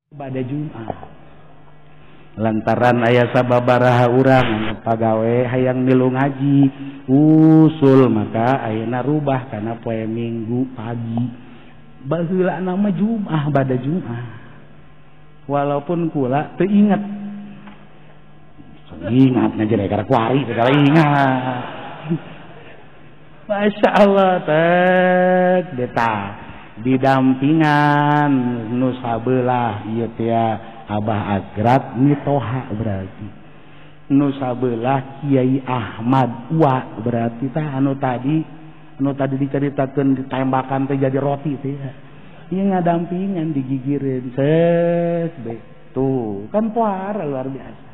Pada Jumat lantaran aya sababaraha urang anu pagawe hayang milu ngaji usul maka ayeuna rubah kana poe Minggu pagi. Baheula nama Jumat bada Jumat walaupun kula teu inget ingat ngaji gara kuari segala ingat. Masya Allah tek beta didampingan nu sabelah ieu teh Abah Agrab mitoha berarti nu sabelah Kiai Ahmad Wa berarti tah anu tadi diceritakeun ditembakan teh jadi roti teh ieu ngadampingan digigireun ses be tuh kan pohara luar biasa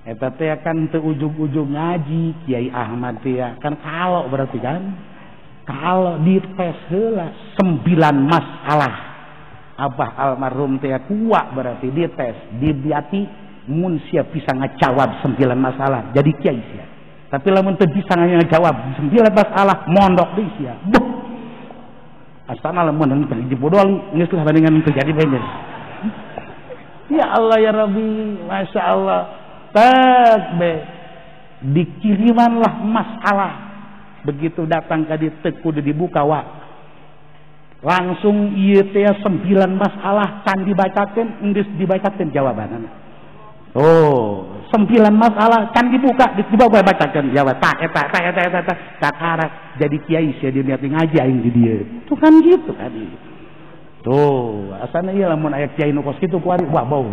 eta teh kan teu ujug-ujug ngaji Kiai Ahmad teh kan kalau berarti kan kalau dites heula 9 masalah Abah almarhum teh kuat berarti dites dibiati mun sia bisa ngajawab 9 masalah jadi kiai sia. Tapi lamun teu bisa ngajawab 9 masalah mondok deui sia. Buh. Asana lamun teu dipodol geus lah bandingan teu jadi bener. Ya Allah ya Rabbi, Masya Allah. Tek be dikirimanlah masalah. Begitu datang ka dieu teu kudu dibuka wa. Langsung ieu teh 9 masalah can dibacakeun geus dibacakeun jawabanana. Oh, 9 masalah can dibuka geus dibawa bacakeun jawab. Tah eta tah eta eta tah kakara jadi kiai sia diniat ngaji aing di dieu. Tuh kan gitu kan. Tuh, asana ieu lamun aya kiai nu kos kitu kuari wah bau.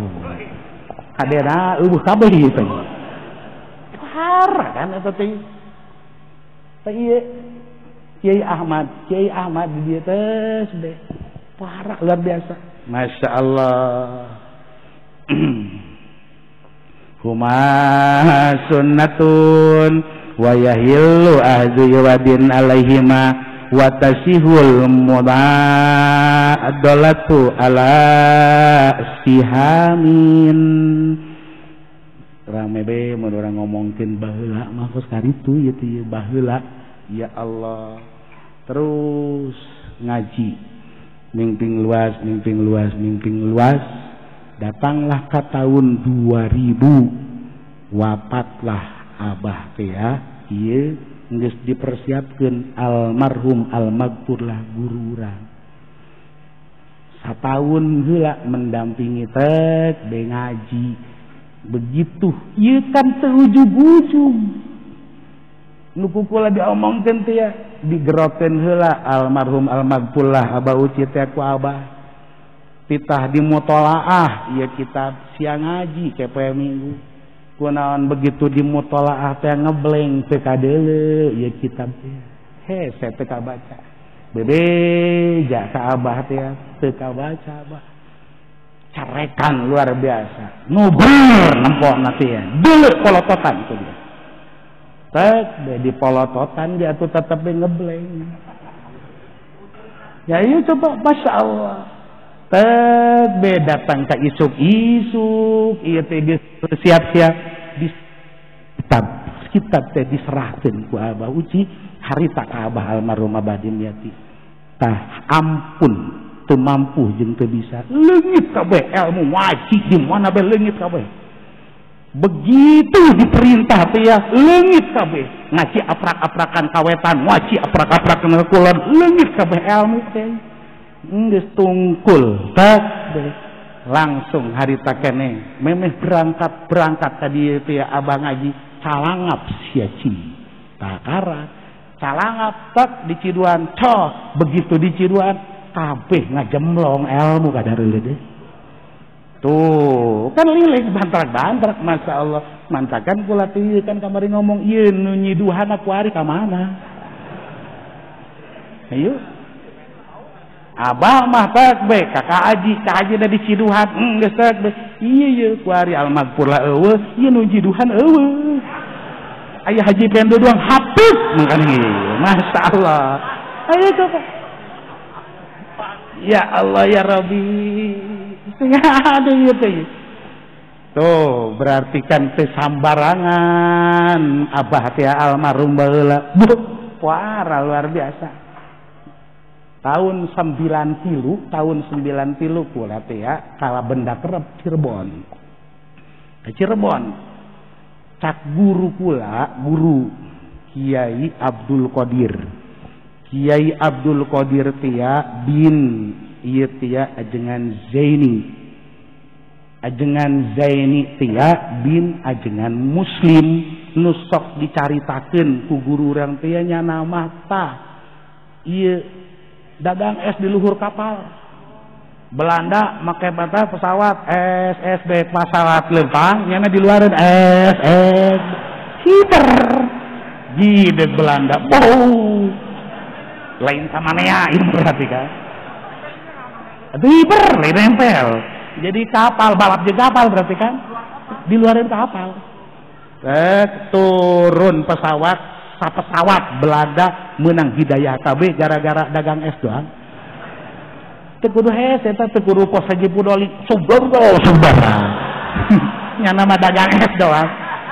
Kadena eueuh kabeh ieu teh. Parah kan eta teh. Teh ieu Kiai Ahmad di dieu teh deh. Parah luar biasa. Masya Allah. Huma sunnatun wa yahillu ahdu wadin alaihima wa tasihul mudadalatu ala sihamin. Rame be mun urang ngomongkeun baheula mah kos karitu ieu teh baheula. Ya Allah. Terus ngaji mingping luas mingping luas mingping luas datanglah ke tahun 2000 wafatlah Abah teh ya ieu geus dipersiapkeun almarhum almaghfurlah guru urang sataun heula mendampingi teh be ngaji begitu ieu kan teu ujug-ujug nu kukula diomongkeun teh ya digerokeun heula almarhum almaghfurlah Abah Uci teh ku Abah titah di mutolaah ieu kitab siang ngaji ke poe Minggu kunaon begitu di mutolaah teh ngebleng teu kadeuleu ieu kitab teh hese teu kabaca bebeja ka Abah teh teu kabaca Abah carekan luar biasa nuber nempona teh deuleu polototan itu dia tek di polototan dia tuh tetep ngebleng. Ya iya coba Masya Allah. Tek be datang ke isuk-isuk ieu teh siap-siap di kitab teh diserahkeun ku Abah Uci harita ka Abah almarhum Abah Dimyati. Tah ampun teu mampu jeung teu bisa leungit kabeh ilmu ngaji di mana be leungit kabeh. Begitu diperintah teh ya leungit kabeh ngaji aprak-aprakan kawetan ngaji aprak-aprakan kulon leungit kabeh ilmu teh geus tungkul tek langsung harita keneh memeh berangkat tadi teh ya Abah ngaji calangap sia takara calangap tek di Ciduan coh begitu di Ciduan kabeh ngajemlong ilmu kadareuleuh deh. Tuh kan lilik bantrak-bantrak Masya Allah mantakan kula teh kan kamari ngomong ieu nu nyiduhan aku ari ka mana ayo Abah mah tek be kakak aji ka aji da di Ciduhan geus tek be ieu ieu ku ari almaghfurlah eueuh ieu nu nyiduhan eueuh aya Haji Pendo doang hapus mangkana ieu Masya Allah ayo coba ya Allah ya Rabbi aduh gitu ya. Tuh berarti kan teu sambarangan Abah teh almarhum baheula. Buh, parah luar biasa. Tahun 93, tahun 93 kula teh ya kala benda kerep Cirebon. Ke Cirebon. Cak guru kula, guru Kiai Abdul Qadir. Kiai Abdul Qadir teh ya bin ieu teh ya ajengan Zaini. Ajengan Zaini teh ya bin ajengan Muslim nu sok dicaritakeun ku guru urang teh nya nama tah ieu dagang es di luhur kapal. Belanda make bata pesawat SSB pesawat lempang nyana di luaran SS hiper gideg Belanda. Oh. Lain sama nea ini berarti kan. Aduh hiper lain nempel. Jadi kapal balap juga kapal berarti kan. Di luaran kapal. Turun pesawat pesawat Belanda menang hidayah KB gara-gara dagang es doang. Teu kudu hese eta teu kudu pos haji pudoli suboro subara. Nya nama dagang es doang.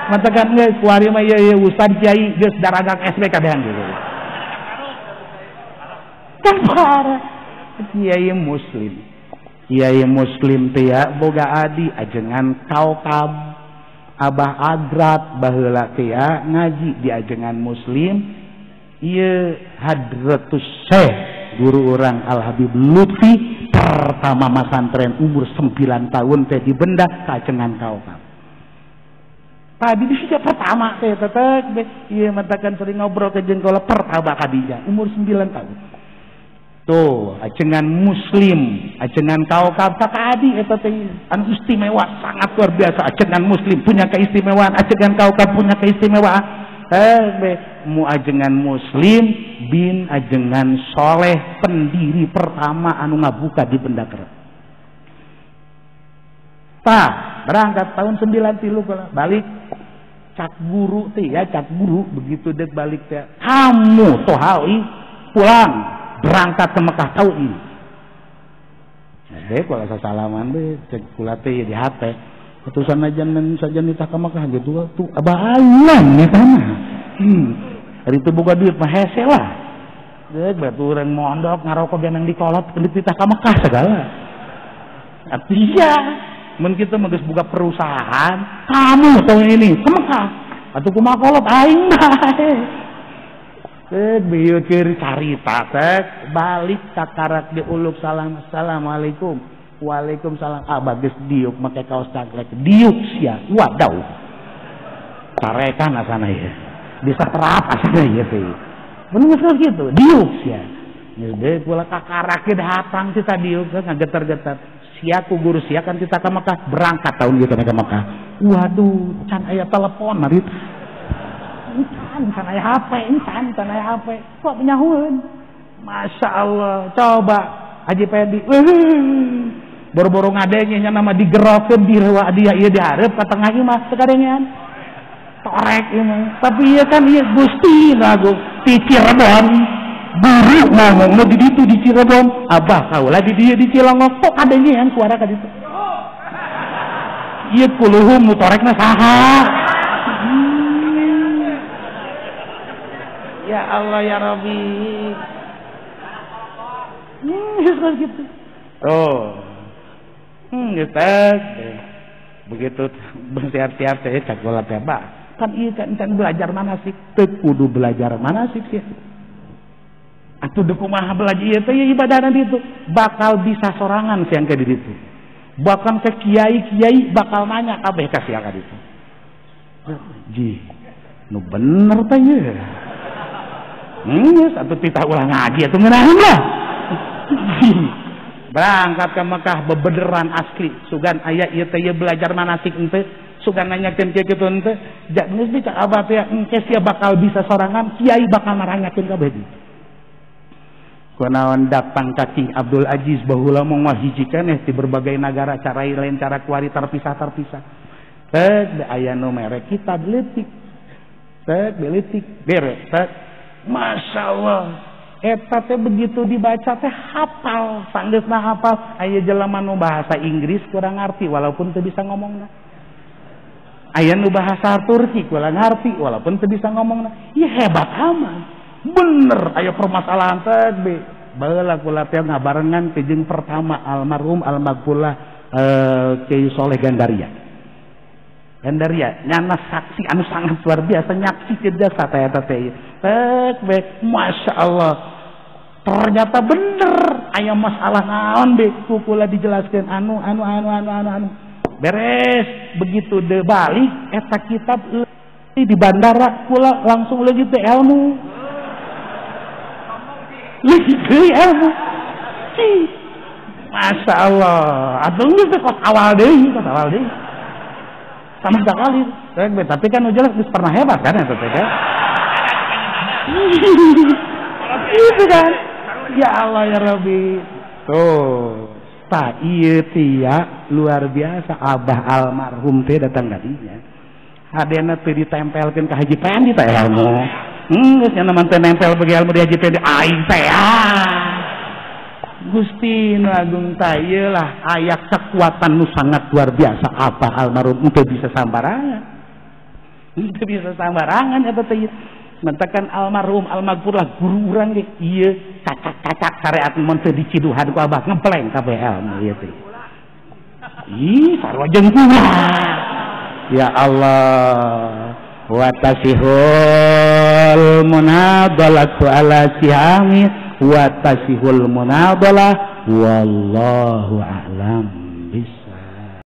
Matakan geus kuari mah ieu ieu ustad kiai geus daragang es we kabehan gitu. Kan parah. Kiai Muslim. Kiai Muslim teh ya boga adi ajengan kaukab. Abah Agrat baheula teh ya ngaji di ajengan Muslim ieu Hadratus Syekh guru urang Al Habib Lutfi pertama masantren umur 9 tahun teh di benda ka ajengan kaukab. Tadi di situ pertama teh tetek ieu matakan sering ngobrol ke jeung kaula pertama kadinya umur 9 tahun. Tuh, ajengan Muslim, ajengan kaukab kakak adi eta teh anu istimewa sangat luar biasa. Ajengan Muslim punya keistimewaan, ajengan kaukab punya keistimewaan. Mu ajengan Muslim bin ajengan Soleh pendiri pertama anu ngabuka di benda kerep. Tah, berangkat tahun 93 kala balik cak guru teh ya, cak guru begitu dek balik teh. Kamu tohali pulang berangkat ke Mekah tahun ini. Deh kalau salaman deh, cek kula teh di hate. Ketusan aja nen saja nitah ke Mekah gitu tuh abah ayam nih tanah. Hari itu buka duit mah hese lah. Deh batu orang mondok ngarokok genang dikolot nitah ke Mekah segala. Artinya, mun kita mah geus buka perusahaan, kamu tahun ini ke Mekah. Atuh kumaha kolot aing mah. Bieu keur carita teh balik kakarak diuluk salam assalamualaikum waalaikumsalam abah geus diuk make kaos cangklek diuk sia wadaw tarekan asana ieu bisa terap asana ieu teh bener geus kitu diuk sia geus deui kula kakarak datang ti diuk ngageter-geter sia ku guru sia kan kita ka Mekah berangkat tahun ieu ka Mekah waduh can aya telepon marit can aya HP, can aya HP. Kok nyahueun? Masya Allah, coba Haji Pedi. Boro-boro ngadenge nya nama digerokeun di rewa dia ieu dihareup ka tengah ieu mah teu kadengean. Torek ieu mah. Tapi ieu kan ieu Gusti lagu ti Cirebon. Guru ngomongna di ditu di Cirebon, abah kaula di dieu di Cilongok kok kadengean suara ka ditu. Ieu kuluhum nu torekna saha? Ya Allah ya Rabbi. Gitu. Oh. Gitu. Begitu bersiap-siap teh cak bola teh bah. Kan ieu kan belajar manasik, teu kudu belajar manasik sih. Atuh deuk kumaha belajar ieu teh ibadahna ditu bakal bisa sorangan siang ke ditu. Bahkan ke kiai-kiai bakal nanya kabeh ka sia ka ditu. Ji, nu bener teh ieu. Satu titah ulah ngaji atuh ngeunaheun lah. Berangkat ke Mekah bebederan asli. Sugan aya ieu teh ieu belajar manasik henteu, sugan nanyakeun kieu kitu henteu. Ja geus cak abah teh engke sia bakal bisa sorangan, kiai bakal maranyakeun kabeh ditu. Kunaon datang ka King Abdul Aziz baheula mah hiji keneh di berbagai nagara cara lain cara kuari terpisah-terpisah. Teh aya nu mere kitab leutik. Teh leutik bere teh. Masya Allah, eta teh begitu dibaca teh hafal, sanggeusna hafal. Aya jelema nu bahasa Inggris kurang ngarti walaupun teu bisa ngomongna. Aya nu bahasa Turki kurang ngarti walaupun teu bisa ngomongna. Ieu hebat amat. Bener aya permasalahan teh be. Baheula kula teh ngabarengan teh jeung pertama almarhum almaghfurlah Kiai Soleh Gandaria. Gandaria nyana saksi anu sangat luar biasa nyaksikeun jasa teh eta teh. Tek be Masya Allah. Ternyata bener aya masalah naon be ku kula dijelaskeun anu anu anu anu anu anu. Beres begitu de balik eta kitab di bandara kula langsung leungit teh ilmu. Leungit deui ilmu. Cih. Masya Allah. Atuh geus teh kos awal deui, kos awal deui. Sama sekali. Tapi kan jelas geus pernah hebat kan eta teh kan. Itu kan. Ya Allah ya Rabbi. Tuh. Tah ieu tia luar biasa abah almarhum teh datang kadinya. Hadena teh ditempelkeun ka Haji Pendi teh ilmu. Geus nya mah teh nempel bagi ilmu di Haji Pendi aing teh. Gusti nu agung tah ieu lah aya kekuatan nu sangat luar biasa abah almarhum teu bisa sambarangan. Teu bisa sambarangan eta teh. Mentakan almarhum almaghfurlah guru urang ge ieu cacak-cacak syariat mun teu diciduhan ku abah ngepleng kabeh ilmu ieu teh. Ih sarua jeung kula. Ya Allah wa tasihul munadalatu ala sihami wa tasihul munadalah wallahu a'lam.